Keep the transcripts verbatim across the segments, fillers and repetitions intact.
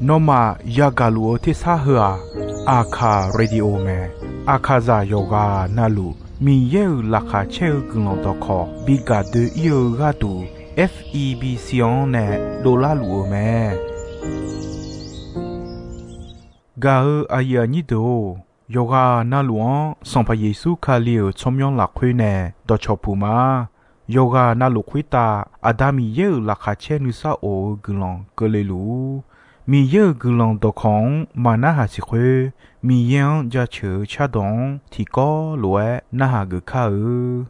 Nawmaf yagaq luf-eu tersar heu-aq, Aqkaq Radio mae. Aqkaqzaq yawqghaq navluf Miqyaer-euq laqkhaq caer-eu guiqlanq dawqkawq bi gaq doe-ir-eu gharduq, F E B C-anr nae dovlar luf-eu mae. Gaq-eu aqyuif aqnyir deuq-or, yawqghaq navluf-anr Sanqpaq Yeqsur Kali-euq tsawrmyanr lafkhoer nae dawqcawq puq ma. Yawqghaq navluf khoertav Aqda Miqyaer-euq laqkhaq caer nuisar of-eu guiqlanq keuvle luf-ur. Miqyaer-euq guiqlanq dawqkawq-anr maqnarhaq siq khoer, Miqyaer-anr jaceuq-eu cardawq-anr tiqkawv lof-aer narhaq geuf kar-eu.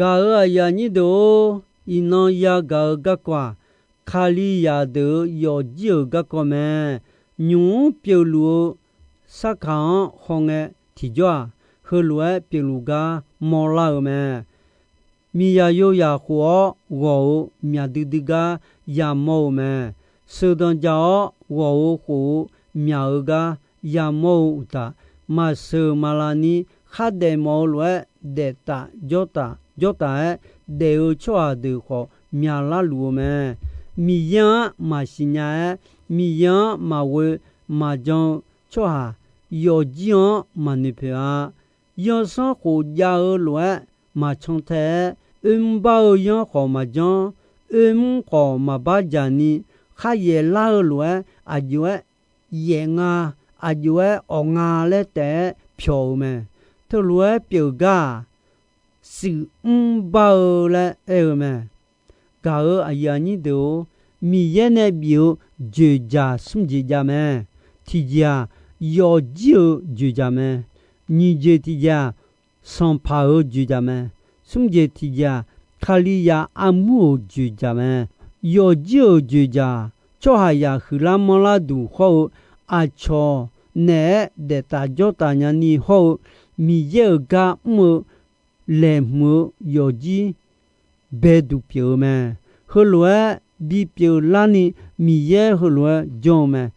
Gaq-euq aqyuif aqnyir deuq-or, iqnan yagaq-eu garkawv-aq, Kalizaq deuq-euq yawfjir-euq garkawv mae. Nymq-mr pyeufluf-eu sarkaq-anr hawngae tiqjawr-aq, heulof-aer pyeufluf gar mawrlar-euq mae. Miqzaq yozaq khof-awr ghawq-euq myaq duidui gar yamawr-eu mae. Sheuqdanq jaq-awr ghawq-euq khof-eu myaq-euq gar yamawr-eu uqtaf, maqsheuq maqlav ni khardaef mawf-eu lof-aer daeftaf jawrtaf-aer daef-eu tsawrhaq deuq khawf myaqlar luf-eu mae. Miqyaer-anr maqsiq nya-aer, Miqyaer-anr maqghoe maqjan-eu tsawrhaq yawfjir-anr maqnoeq poeq-a. Yanrsanrkhof jav-eu lof-aer maqcan tae-aer, oermr bar-eu yanr khawf maqjanr, oermr khawf maqbar dzaq ni, kharyaef lar-eu lof-aer aqjox-aer yaef nga, aqjox-aer awq nga laer taef-aer pyawq-eu mae. Teulof-aer pyeuf gar-aq, shuif mr bar-eu laer aer-eu mae. Gaq-euq aqyuif aqnyir deuq-or, Miqyaer nae bif-eu dzoeqdzaq smr jeq jav mae. Tiqjeq-aq, yawfjir-euq dzoeqdzaq mae. Nyiq jeq tiqjeq-aq, sanqpaq-euq dzoeqdzaq mae. Smr jeq tiqjeq-aq, Kalizaq armur-euq dzoeqdzaq mae. Yawfjir-euq dzoeqdzaq, tsawrhaqzaq huiqlar manrlar duq hawr-eu, aqcawq naeq-aer daeftaf jawrtaf nyani hawr-eu, Miqyaer-euq gar mr-eu laeqhmq-eu yawfjir baeduq pyeuf-eu mae. Heulof-aer bipyeuf larni Miqyaer heulof-aer janr-eu mae.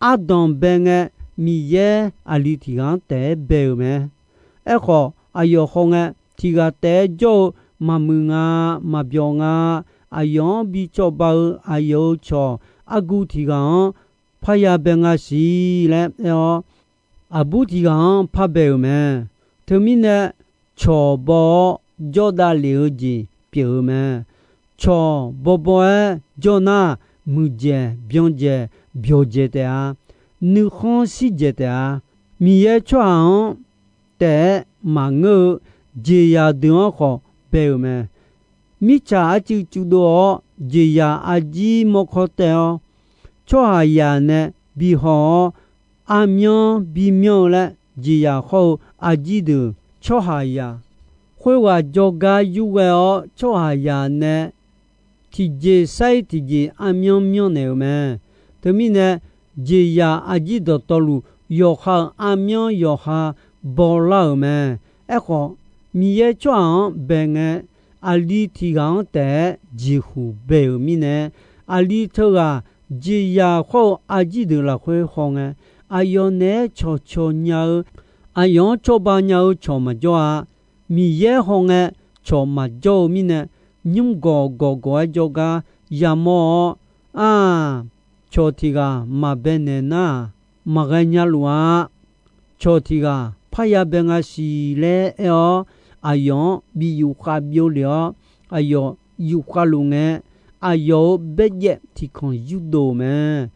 Ardanq bae ngae, Miqyaer aqli tiq ghaq-anr taef-aer bae-euq mae. Aerkhawf, aqyawf hawngae, tiq ghaq taef-aer jawr-eu maqmuiq nga, maqbyawq nga, aqyawf-anr bi cawba-eu aqyawf-euq cawq argu tiq ghaq-anr parya bae nga siq laer aer-awr, aqbur tiq ghaq-anr par bae-euq mae. Teumirnae, cawq baw-awr jawrdav lef-eu jeq pyeuf-eu mae. Cawq bawbaw-aer jawr nar, muiqdzaeq byanqdzaeq byawqdzaeq taef-a. Nuikhanr shir dzaeq taef-a. Miqyaer tsawrhaq-anr taef-aer maqngeur-eu jeqzaq deuq-anr khawf bae-euq mae. Mirtsaq arcuiv cuvdov-awr jeqzaq arjir mawrkawr taev-awr, tsawrhaqzaq nae bihaw-awr, armyanr bimyanr-eu laer jeqzaq hawr-eu arjir deuq, tsawrhaqzaq khoerghaq jawrgar yurghae-awr, tsawrhaqzaq nae tiqjeq sar-ir tiqjeq armyanr myanrnaeq-euq mae. Teumirnae, jeqzaq arjir dawqtawvluf yawqha-euq armyanr yawqha bawlar-euq mae. Aerkhawf, Miqyaer tsawrhaq-anr bae ngae, aqli tiq ghaq-anr taef-aer jeqhuq bae-euq mirnae, aqli teughaq jeqzaq hawr-eu arjir deuq lafkhoer hawngae, aqyawf naeq-aer cawqcawq nya-eu, aqyawf-anr cawba nya-eu cawq maqjawr-a. Miqyaer hawngae cawq maqjawr-eu mirnae, nymr gawq gawq gawq-aer jawrgar yamawr-awr, aq, cawq tiq ghaq maqbae naeq nar-aq, maqghae nya luf-a. Cawq tiq ghaq parya bae nga siq laer aer-awr, aqyawf-anr bi yufkhav byov lef-awr, aqyawf yufkhav luf ngae, aqyawf-euq baerjaev tiq kanq yurdov-euq mae.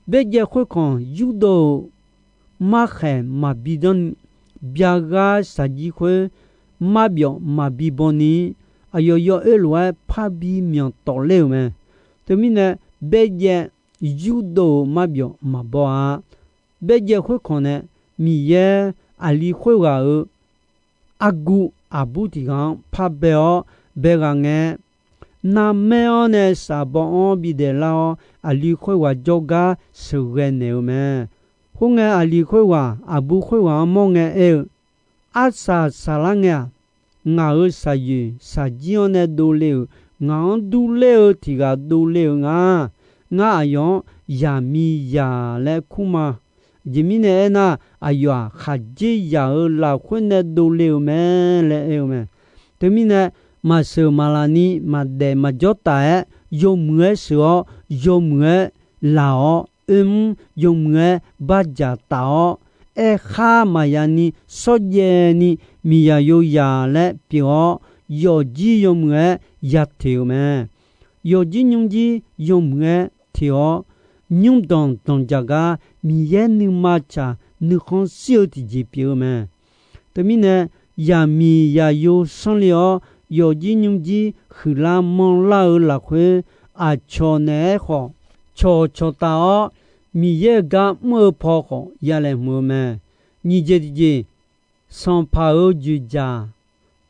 Baerjaev khoerkanq yurdov-euq markhaeq maqbi danr ni, byaghar shaqjir khoer marbyawf maqbi baw ni, aqyawf yawoer lof-aer parbi myanq tawf ler-euq mae. Teumirnae, baerjaev yurdov-euq marbyawf maqbaw-a. Baerjaev khoerkanq nae, Miqyaer aqli khoerghaq-euq argu aqbur tiq ghaq-anr par bae-awr bae ghaq ngae, narmaer-anr nae shaqbaw-anr bidaef lar-awr, aqli khoerghaq jawrgar sheuqghae naeq-eu mae. Khoerngae, aqli khoerghaq aqbur khoerghaq-anr mawr ngae aer-eu, Arsaq saqlar ngae-aq, ngaq-euq shaqyoeq shaqjir-anr nae dovle-euq, ngaq-anr durler-eu tiq ghaq dovle-euq nga. Ngar aqyawf-anr yaqmiqzaq laer kur ma. Aqjeq mirnae aernar, aqyawf-aq, khaqdzerzaq-euq lafkhoer nae dovle-euq mae laer aer-eu mae. Teumirnae, maqsheuq maqlaq ni maqdaef maqjawr taf-aer, yawmuiq-aer sheuq-awr, yawmuiq-aer laq-awr, oermr yawmuiq-aer bardzaq taf-awr, aerkhar maqya ni shawrjaev ni miqzaq yozaq laer pyeuf-awr, yawfjir yawmuiq-aer ya teq-euq mae. Yawfjir nymrjir yawmuiq-aer teq-awr, nymrdanq danqdzaq gar Miqyaer nuima tsaq nuikhanr shir-eu tiqjeq pyeuf-eu mae. Teumirnae, yaqmiq yaqyo sanrle-awr, yawfjir nymrjir huiqlar manrlar-eu lafkhoer, aqcawq naeq-aer khawf cawqcawq taf-awr, Miqyaer-euq gar mr-eu paw khawf ya laeqhmq-eu mae. Nyiq jeq tiqjeq, sanqpaq-euq dzoeqdzaq,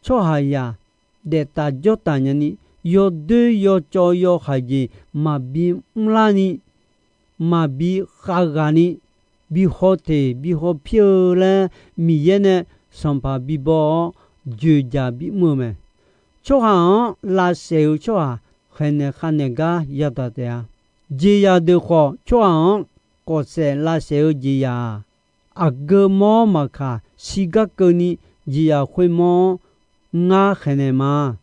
tsawrhaqzaq daeftaf jawrtaf nyani, yawdoer yawcawv yawhaiq jeq maqbi mrlarni, maqbi khavghaq ni, bi haw teq bi haw pir-eu laer Miqyaer nae sanqpaq bibaw-awr, dzoeqdzaq bimr-eu mae. Tsawrhaq-anr lavsaef-eu tsawrhaq khaeqnaeq khavnaeq gar yadaq taef-a. Jeqzaq deuq khawf, tsawrhaq-anr kawfsaef lavsaef-eu jeqzaq-aq, aqgeu mawr maqkaq, shirgar keuvni jeqzaq khoermawr-anr ngar khaeqnaeq ma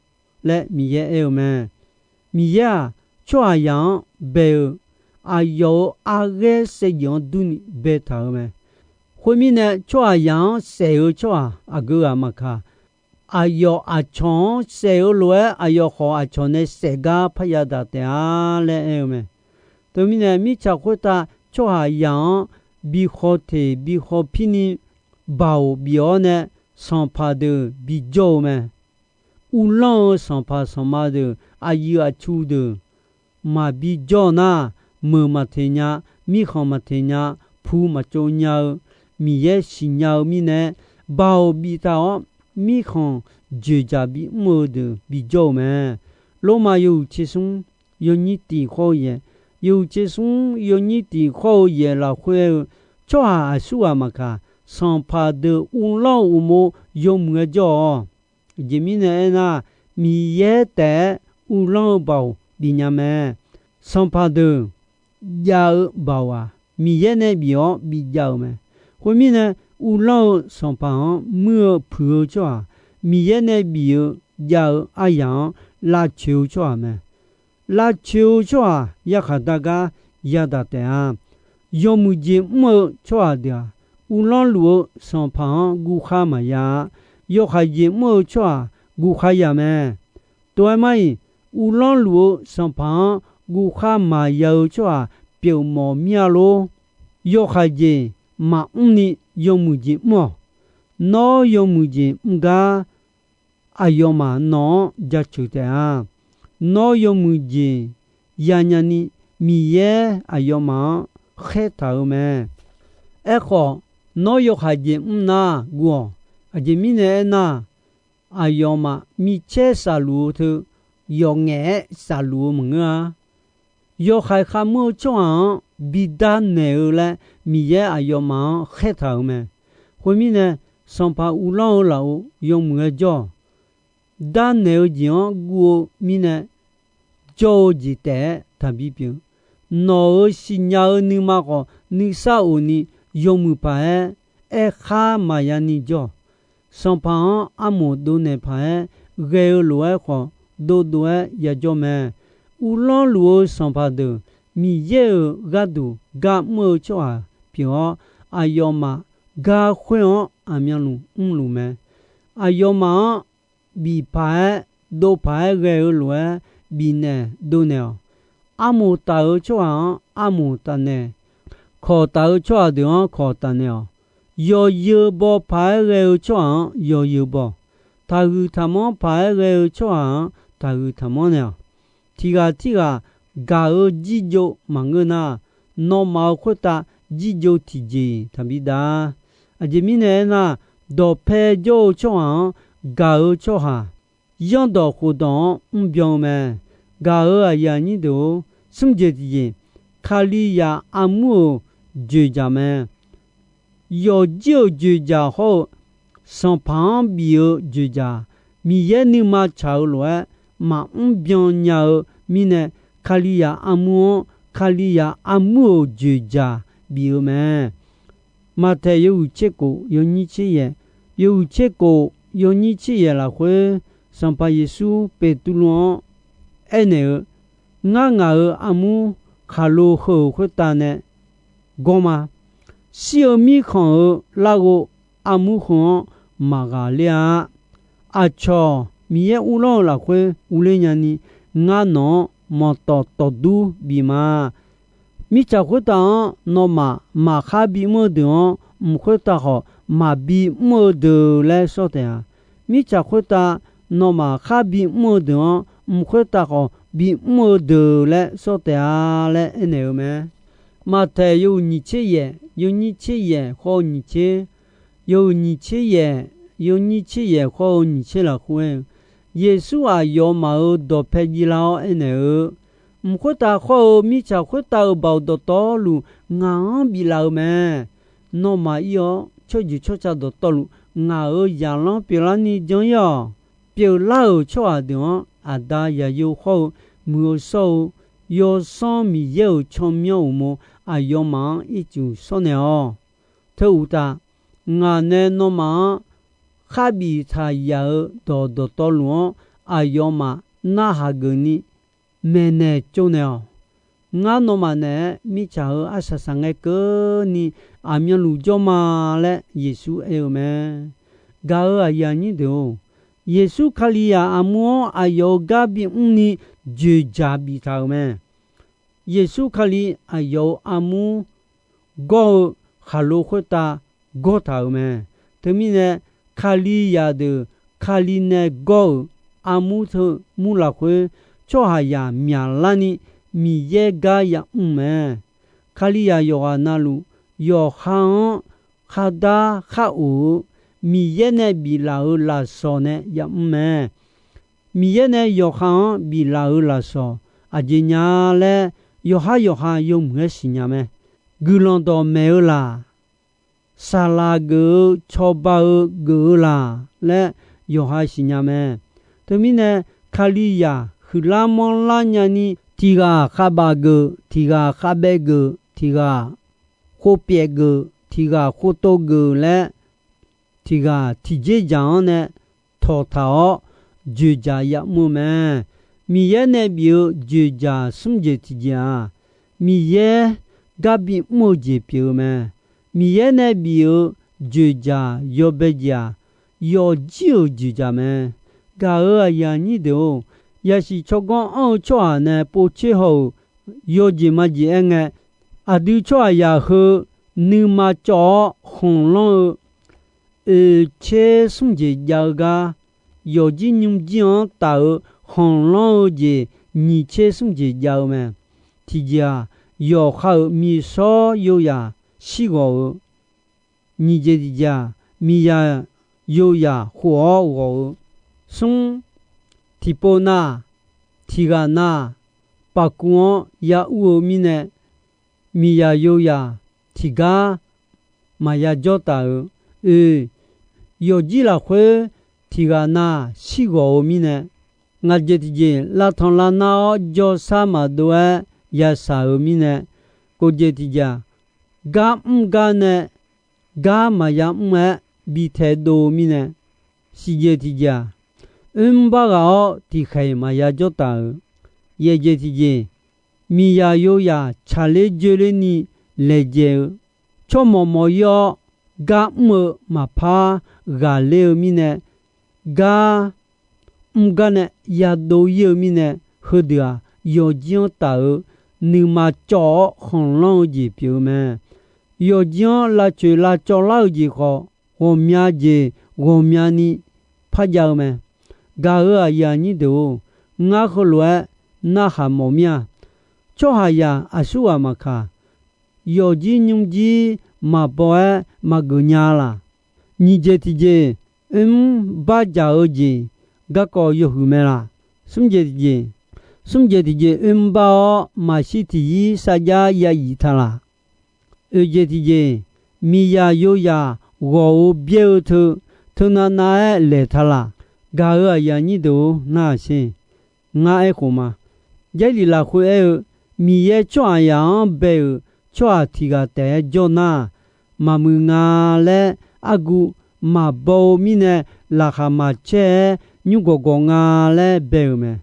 laer Miqyaer aer-eu mae. Miqyaer-aq, tsawrhaqzaq-anr bae-eu aqyawf-euq arghaer saevdzeuf-anr durni baetaq-euq mae. Khoermirnae, tsawrhaqzaq-anr saef-eu tsawrhaq aqgeu ghaq maqkaq, aqyawf aqcawq-anr saef-eu lof-aer aqyawf khawf aqcawq nae saef gar parya daq taef-a laer aer-eu mae. Teumirnae, mirtsaq khoertav tsawrhaqzaq-anr bi khawf teq bi khawf pirni baoq bif-awr nae, sanqpaq deuq bijawr-eu mae. Uvlanr-eu sanqpaq sanqma deuq, aqyuif aqtsu deuq maqbi jawr nar, meuq maqteq nya, mirkhanq maqteq nya, pu maqtsov nya-eu, Miqyaer siqnya-eu mirnae, baoq biftaq-awr, mirkhanq joeqjaq bimr-eu deuq bijawr-eu mae. Lormav yawhuiq tser smr, yawnyir tiq khawr-eu yaeq, yawhuiq tser smr yawnyir tiq khawr-eu yaeq lafkhoer-eu, tsawrhaq aqsurghaq maqkaq, sanqpaq deuq uvlanr-eu uqmov yawmuiq-aer jawr-awq. Aqjeq mirnae aernar, Miqyaer taef-aer uvlanr-eu baoq bifnya mae. Sanqpaq deuq jav-eu baoq-aq, Miqyaer nae bif-awr bijav-euq mae. Khoermirnae, uvlanr-eu sanqpaq-anr muir-eu puiq-eu tsawrhaq, Miqyaer nae bif-eu jav-eu aryaq-anr lavcoeq-eu tsawrhaq mae. Lavcoeq-eu tsawrhaq yarkhaq dar gar yadaq taef-a. Yawmuiq jeq mr-eu tsawrhaq deuq-aq, uvlanr luf-eu sanqpaq-anr guvkhar maqya-a. Yawkhaeq jeq mr-eu tsawrhaq guvkhar ya mae. Tov-aer mar-iq, uvlanr luf-eu sanqpaq-anr guvkhar maqya-eu tsawrhaq pyeufmawf mir-a lor. Yawkhaeq jeq maqmr ni yawmuiq jeq mr-awq. Nawr yawmuiq jeq mr gar aqyawfmaf nawq-anr jaceuq taef-a. Nawr yawmuiq jeq yanya ni Miqyaer aqyawfmaf-anr khaertaq-eu mae. Aerkhawf, nawr yawkhaeq jeq mr nar guv-awq. Aqjeq mirnae aernar, aqyawfmaf micaer shaqluf-eu teu yawqngaef-aer shaqluf-eu maqngeur-a. Yawkhaeq kharmr-eu tsawrhaq-anr bidar naeq-eu laer Miqyaer aqyawfmaf-anr khaertaq-euq mae. Khoermirnae, sanqpaq uvlanr-eu lafov yawmuiq-aer jawr-awq. Darnaeq-eu jeq-anr guv-eu mirnae, jawr-eu jeq taef-aer taqbi pyeuf. Nawq-euq siqnya-eu nuima khawf nuisar of ni yawmuiq paq-aer aerkhar maqya ni jawr-awq. Sanqpaq-anr armoq dovnaeq paq-aer ghae-eu lof-aer khawf, dovdov-aer yajawr mae. Uvlanr luf-eu sanqpaq deuq Miqyaer-euq gharduq gar mr-eu tsawrhaq pyeuf-awr, aqyawfmaf gar khoer-anr aqmyanluf mrluf mae. Aqyawfmaf-anr bif paq-aer dov paq-aer ghae-eu lof-aer bifnaeq dovnaeq-awq. Armoq taf-eu tsawrhaq-anr armoq tafnaeq, kawq taf-eu tsawrhaq deuq-anr kawq tafnaeq-awq. Yawzeu baw paq-aer ghae-eu tsawrhaq-anr yawzeu baw, taqhuiq taqmanr paq-aer ghae-eu tsawrhaq-anr taqhuiq taqmanr naeq-awq. Tiq ghaq tirghaq gaq-eu jirjov maqngeur nar, nawmaf-euq khoertav jirjov tiqjeq-iq taqbi dav-a. Aqjeq mirnae aernar, dawqpae jawr-eu tsawrhaq-anr gaq-eu tsawrhaq, zanrdawq khofdawq-anr mrbyan-eu mae. Gaq-euq aqyuif aqnyir deuq-or, smr jeq tiqjeq, Kalizaq armur-euq joeqjaq mae. Yawqjir-euq joeqjaq hawr-eu, sanqpaq-anr bif-eu joeqjaq, Miqyaer nuima tsaq-eu lof-aer maqmr byan nya-eu mirnae, Kalizaq armur-anr Kalizaq armur-euq joeqjaq bif-eu mae. Maqtaeq yawhuiq tser kof yawnyir tser yaeq, yawhuiq tser kof yawnyir tser yaeq lafkhoer, Sanqpaq Yeqsur Beqtuvluv-anr aernaeq-eu, Ngar ngaq-euq armur khaqlo heu-euq khoertav nae gawr ma. Shir-eu mirkhanq-euq larghov armur heu-anr maqghaq ler-a. Aqcawq Miqyaer uvlanr-eu lafkhoer uvler nyani, ngar nawq-anr manqtawf tawfdur bif ma. Mirtsaq khoertav-anr nawmaf maqkhar bimr-eu deuq-anr, mq khoertav khawf maqbi mr-eu deuq laer sawr taef-a. Mirtsaq khoertav nawmaf khar bimr-eu deuq-anr, mq khoertav khawf bimr-eu deuq laer sawr taef-a laer aernaeq-eu mae. Maqtaeq yawhuiq nyiq tser yaeq, yawnyir tser yaeq khawr-eu nyiq tser, yawhuiq nyiq tser yaeq, yawnyir tser yaeq khawr-eu nyiq tser lafkhoer-eu, Yeqsur aqyawfmaf-euq dawqpae jiv lar-awr aernaeq-eu, Mq khoertav khawr-eu mirtsaq khoertav-euq baoq dawqtawvluf ngaq-anr biflaf-eu mae. Nawmaf ir-awr, tsawrjeuq tsawrca dawqtawvluf ngaq-euq zaqlanr pyeuflarni jan ir-awq. Pyeuflar-euq tsawrhaq deuq-anr, Aqda, Zaqyo khawr-eu Muiq-eu shawr-eu Yawsanr Miqyaer-euq tsawrmyanr uqmov aqyawfmaf-anr ircuf shawr naeq-awq. Teu uqtaf, ngaq nae nawmaf-anr kharbif taq yaf-eu dawq dawqtawvluf-anr aqyawfmaf narhaq geufni maeqnaeq tsovnaeq-awq. Ngar nawmaf naeq-aer mirtsaq-euq arsaq saqngae keuvni aqmyanluf jawr ma laer Yeqsur aer-eu mae. Gaq-euq aqyuif aqnyir deuq-or, Yeqsur Kalizaq armur-anr aqyawf-euq gar bimr ni dzoeqdzaq biftaq-euq mae. Yeqsur Kali aqyawf-euq armur gawr-eu khaqlo khoertav gawr taq-euq mae. Teumirnae, Kalizaq deuq Kali nae gawr-euq armur teu mur lafkhoer, tsawrhaqzaq myaqlarni Miqyaer gar yamr mae. Kalizaq yawqghaq navluf, yawqha-anr khardar khar of-eu Miqyaer nae biflaf-euq lafsawq nae yamr mae. Miqyaer nae yawqha-anr biflaf-euq lafsawq aqjeq nya laer, yawqhar yawqha yawmuiq-aer siqnya mae. Guiqlanq dawqmaeq-eu laq, saqlaq geuf-eu cawba-eu geuf-eu laq laer yawqha siqnya mae. Teumirnae, Kalizaq huiqlar manrlar nyani, tiq ghaq khavbaf geuf, tiq ghaq khavbaev geuf, tiq ghaq khovpyaev geuf, tiq ghaq khovtov geuf laer, tiq ghaq tiqjeq dzaq-anr nae tawqtaq-awr, dzoeqdzaq yamr-eu mae. Miqyaer nae bif-eu dzoeqdzaq smr jeq tiqjeq-aq, Miqyaer gar bimr-eu jeq pyeuf-eu mae. Miqyaer nae bif-eu dzoeqdzaq yawbae jeq-aq, yawfjir-euq dzoeqdzaq mae. Gaq-euq aqyuif aqnyir deuq-or, yasiq tsawrganr anr-eu tsawrhaq nae povtser haw-euq yawjeq majeq aerngae, aqdui tsawrhaqzaq heu nuima cawv-awr khanqlanr-eu oeq tser smr jeq jav-eu gar, yawfjir nymrjir-anr taf-eu khanqlanr-eu jeq nyiq tser smr jeq jav-eu mae. Tiqjeq-aq, yawqha-euq miqshawr yoyaq shirghawq-eu, nyiq jeq tiqjeq-aq, miqzaq yoyaq khof-awr ghawq-eu, smr, tiqpov nav, tiq ghaq nav, paqkuv-anr ya ur-eu mirnae, miqzaq yoyaq tiqgar maqya jawr taf-euq, oe, yawfjir lafkhoer tiq ghaq nav shirghawq-eu mirnae, ngaq jeq tiqjeq lavtanq lavnar-awr jawrsar maqdov-aer yashaq-euq mirnae, kov jeq tiqjeq-aq, gar mr gar nae gar maqya mr-aer bi taedov-eu mirnae, siqjeq tiqjeq-aq, oermr bar ghaq-awr tiqkhaeq maqya jawr taf-euq, yaeq jeq tiqjeq, miqzaq yoyaq tsaqler joerlerni laejae-eu, tsawrmawq mawq-ir-awr gar mr-eu maqpar ghaqler-eu mirnae, gar mr gar nae yadov-ir-eu mirnae, heudeuq-aq, yawfjir-anr taf-eu nuima cawv-awr khanqlanr-eu jeq pyeuf-eu mae. Yawfjir-anr lavcoeq lavcawv lar-eu jeq khawf, ghawqmya jeq ghawqmyani parjav-eu mae. Gaq-euq aqyuif aqnyir deuq-or, ngar heulof-aer narhaq mawf mir-a. Tsawrhaqzaq aqsurghaq maqkaq, yawfjir nymrjir maqbaw-aer maqgeuf nya-a laq. Nyiq jeq tiqjeq, oermr bardzaq-eu jeq garkawv yawhuiq mae laq. Smr jeq tiqjeq, smr jeq tiqjeq, oermr bar-awr maqshir tiq yir sarjax ya yif taq laq. Oeq jeq tiqjeq, miqzaq yoyaq ghawq-eu byaer-eu teu, teunav nav-aer laeq taq laq. Gaq-euq aqyuif aqnyir deuq-or, narhaq sher. Ngar aerkhof ma. Jarlif lafkhoer aer-eu, Miqyaer tsawrhaqzaq-anr bae-euq tsawrhaq tiq ghaq taef-aer jawr nar, maqmuiq nga laer argu maqbaw-eu mirnae, laqkhaq maqcaer-aer nymrgawq gawq nga laer bae-euq mae.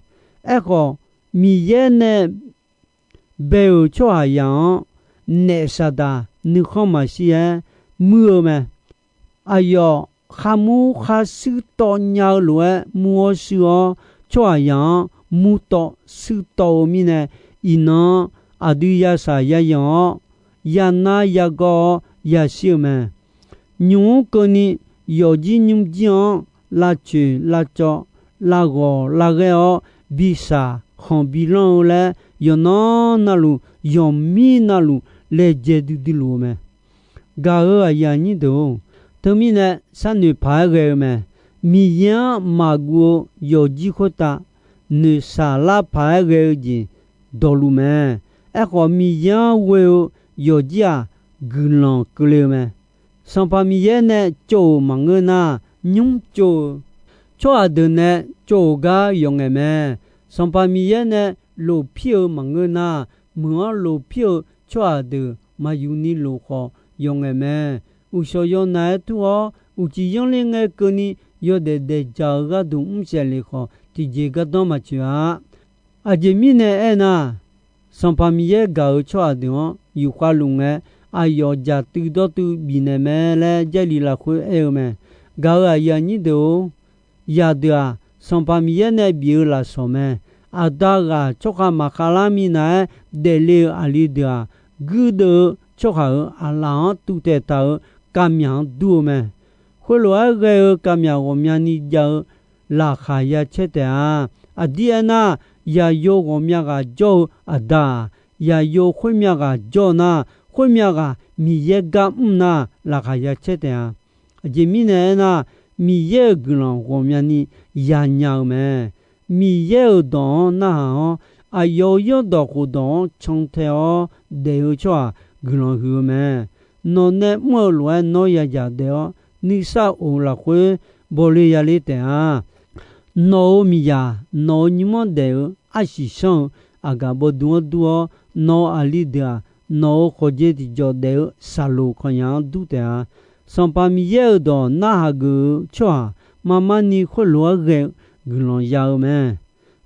Aerkhawf, Miqyaer nae bae-euq tsawrhaqzaq-anr naef Saqdaq nuikhanr maqshir-aer muir-eu mae. Aqyawf kharmur kharshuir tawv nya-eu lof-aer mur-awr shuir-awr, tsawrhaqzaq-anr murtawv shuirtawv-eu mirnae, iqnan aqdui yashaq yayanq-awr, yanar yagawr-awr yashir-eu mae. Nymq-mr keuvni yawfjir nymrjir-anr lavcoeq lavcawv, lavghawq lavghaer-awr, bishaq khanq bilanr-eu laer, yawqnan navluf, yawqmir navluf laejae duidui luf-eu mae. Gaq-euq aqyuif aqnyir deuq-or, teumirnae sharnoeq paq-aer ghae-eu mae. Miqyaer-anr maqguv-eu yawfjir khoertav noeqshaq lar paq-aer ghae-eu jeq dawqluf mae. Aerkhawf, Miqyaer-anr ghoe-eu yawfjir-aq, guiqlanq keuvle-eu mae. Sanqpaq Miqyaer nae tsov-euq maqngeur nar, nymr tsov-eu, tsawrhaq deuq nae tsov-euq gar yawqngaeq mae. Sanqpaq Miqyaer nae lofpir-eu maqngeur nar, meuq-anr lofpir-eu tsawrhaq deuq maqyuq ni lof khawf yawqngaeq mae. Uqshawq yawnaeq-aer tur-awr, uqcif yanrler ngae keuvni yawdaef daefdzaq-eu gharduq mrsaef lef khawf, tiqjeq gardanr maqtsoeq-a. Aqjeq mirnae aernar, Sanqpaq Miqyaer gaq-euq tsawrhaq deuq-anr yufkhav luf ngae, aqyawf jaqtuiv dawrtuiv bifnaeq mae laer Jarlif lafkhoer aer-eu mae. Gaq-euq aqyuif aqnyir deuq-or, zaqdeuq-aq, Sanqpaq Miqyaer nae bif-eu lafsawq mae. Aqda ghaq tsawrkhav maqkhav lar minav-aer daefle-euq aqli deuq-aq, guirdeuv-eu tsawrhaq-euq aqlaf-anr tuv taeq taq-euq kavmyaq-anr dur-eu mae. Khoerlof-aer ghae-eu kavmyaq ghawqmyani jav-eu laqkhaq ya caer taef-a. Aqdir aernar, yaqyo ghawqmya ghaq jawr-eu aqda-aq, yaqyo khoermya ghaq jawr-eu nar, khoermya ghaq Miqyaer gar mr nar, laqkhaq ya caer taef-a. Aqjeq mirnae aernar, Miqyaer-euq guiqlanq ghawqmyani yanya-eu mae. Miqyaer-euq dawq-anr narhaq-awr, aqyawf-euq zanrdawq khofdawq-anr cantae-awr daef-eu tsawrhaq guiqlanq huiq-eu mae. Nawq nae mr-eu lof-aer nawr yadzaq daef-awr, nuisar of-eu lafkhoer bawle yaler taef-a. Nawq-euq miqzaq, nawq-euq nymr-anr daef-eu arsiq sanr-eu aqgaf bawdu-anr dur-awr, nawq-euq aqli deuq-aq, nawq-euq khawqjeq tiqjawq daef-eu saqloq kanqyaq-anr dur taef-a. Sanqpaq Miqyaer-euq dawq narhaq geuf-eu tsawrhaq marmar ni khoerlof-aer ghae-eu guiqlanq ya-eu mae.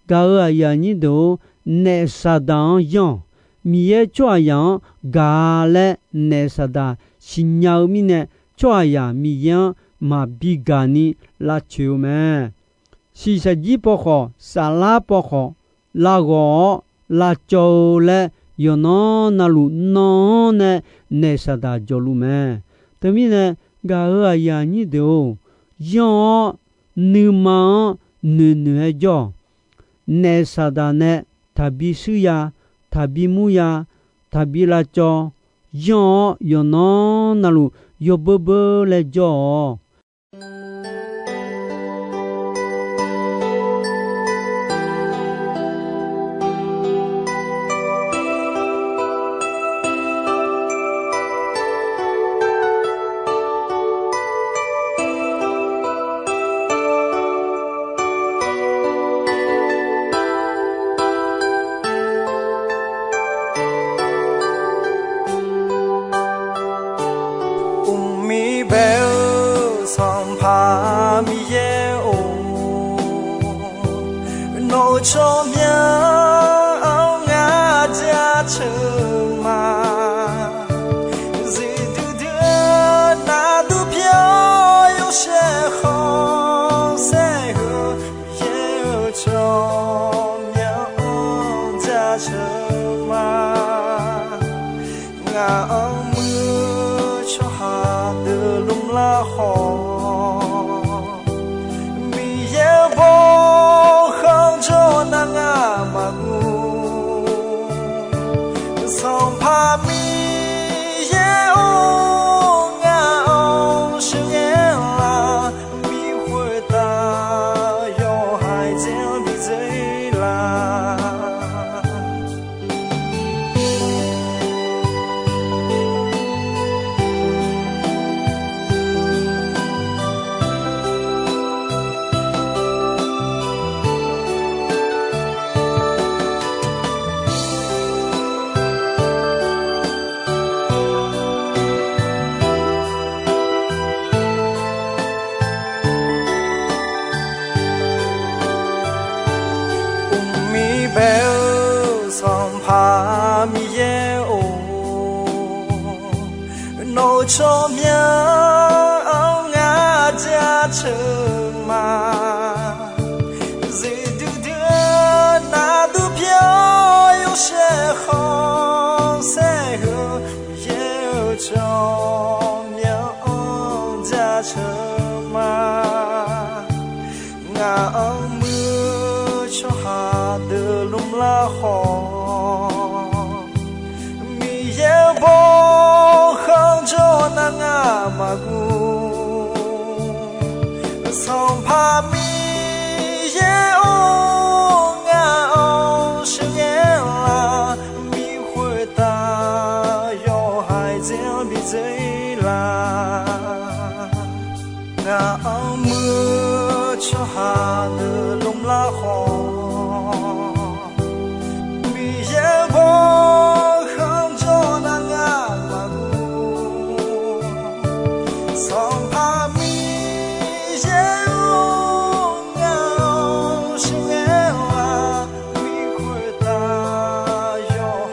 Gaq-euq aqyuif aqnyir deuq-or, naef Saqdaq-anr yanr-awq. Miqyaer tsawrhaqzaq-anr gaq-a laer naef Saqdaq siqnya-eu mirnae, tsawrhaqzaq Miqyaer-anr maqbi gaq ni lavcoeq-eu mae. Shiqshaq jir paw khawf, saflar paw khawf, lavghawq-awr lavcawv-eu laer, yawqnan navluf nan-anr nae naef Saqdaq jawqluf mae. Teumirnae, gaq-euq aqyuif aqnyir deuq-or, yanr-awr nuima-anr noeqnoeq-aer jawr-awq. Naef Saqdaq nae taqbi shuir ya, taqbi mur ya, taqbi lavcawv, yanr-awr yawqnan navluf yawbeur beur laer jawr-awq. Uqmir bae-eu Sanqpaq Miqyaer-or, nawq-euq tsawrmyanr-anr ngar jaceuq ma. Zifdui dui-eu nardur pyeuf-awr yawshaef khanqsaer heu, Miqyaer-euq tsawrmyanr-anr jaceuq ma. Ngaq-anr muir-eu tsawrhaq deuq lmr lar khawf, Miqyaer-euq bawkhanq jawr nar ngar maqguv. Sanqpaq Miqyaer-or, ngaq-anr sheuqghae lar, bi khoertav yawhaiq dzer-anr bi dzer lar. Uqmir bae-eu Sanqpaq Miqyaer-or, nawq-euq tsawrmyanr-anr ngar jaceuq ma. Zifdui dui-eu nardur pyeuf-awr yawshaef khanqsaer heu, Miqyaer-euq tsawrmyanr-anr jaceuq ma. Ngaq-anr muir-eu tsawrhaq deuq lmr lar khawf, Miqyaer-euq bawkhanq jawr nar ngar maqguv. Sanqpaq Miqyaer-or, ngaq-anr sheuqghae lar, bi khoertav yawhaiq dzer-anr bi dzer lar. Ngaq-anr muir-eu tsawrhaq deuq lmr lar khawf, Miqyaer-euq bawkhanq jawr nar ngar maqguv. Sanqpaq Miqyaer-or, ngaq-anr sheuqghae lar, bi khoertav yawhaiq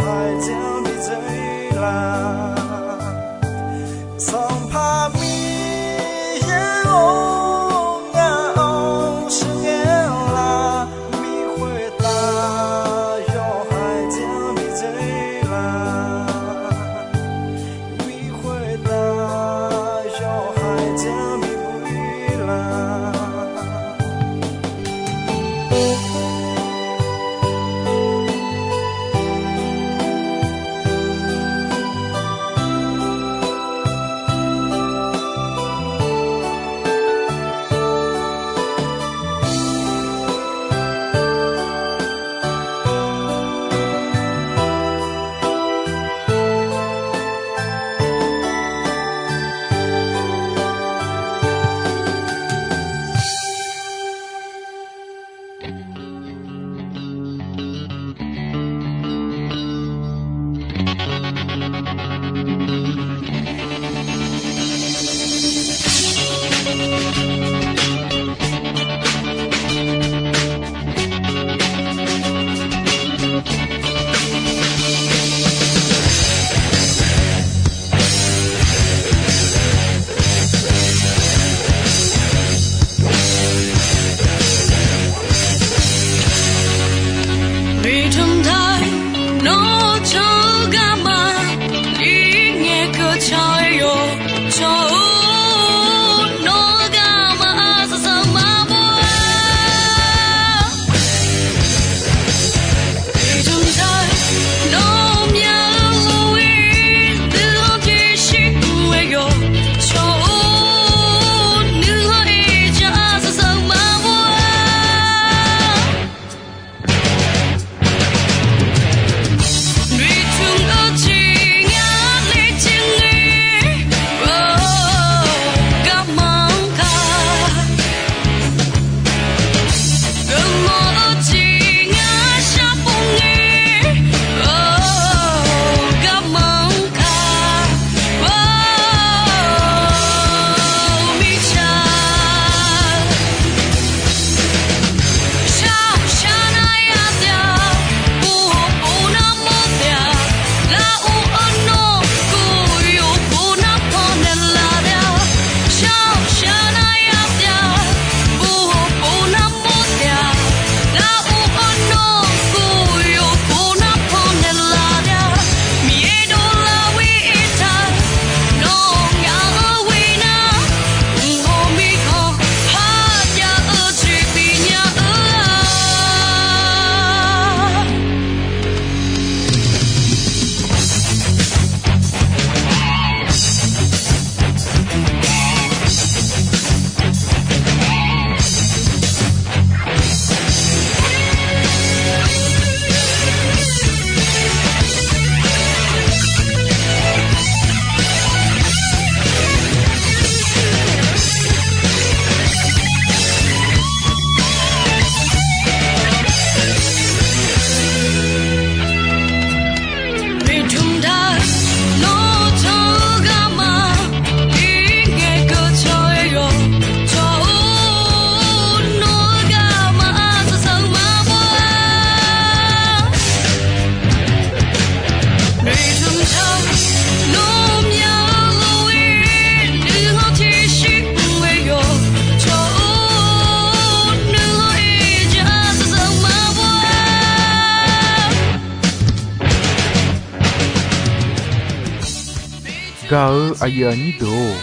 Gaq-eu aqyuif aqnyir deuq-or,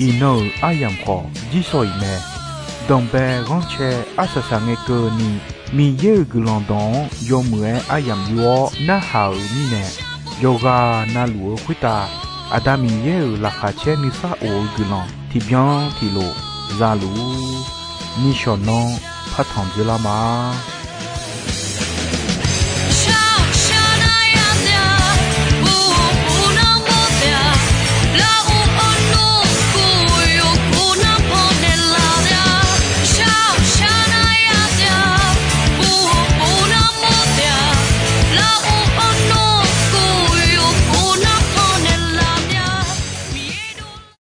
iqnan-euq aryamq khawf jirsawq iq mae. Danqbae ghanrcae arsaq saq ngae keuvni, Miqyaer-euq guiqlanq dawq-anr yawmuiq-aer aryamq yur-awr narhaq-euq mirnae, yawqghaq navluf-eu khoertav Aqda Miqyaer-euq laqkhaq caer nuisar of-eu guiqlanq tiqbyan tiqlof za luf-ur. Nishawq nanr partanq dzoerlar ma.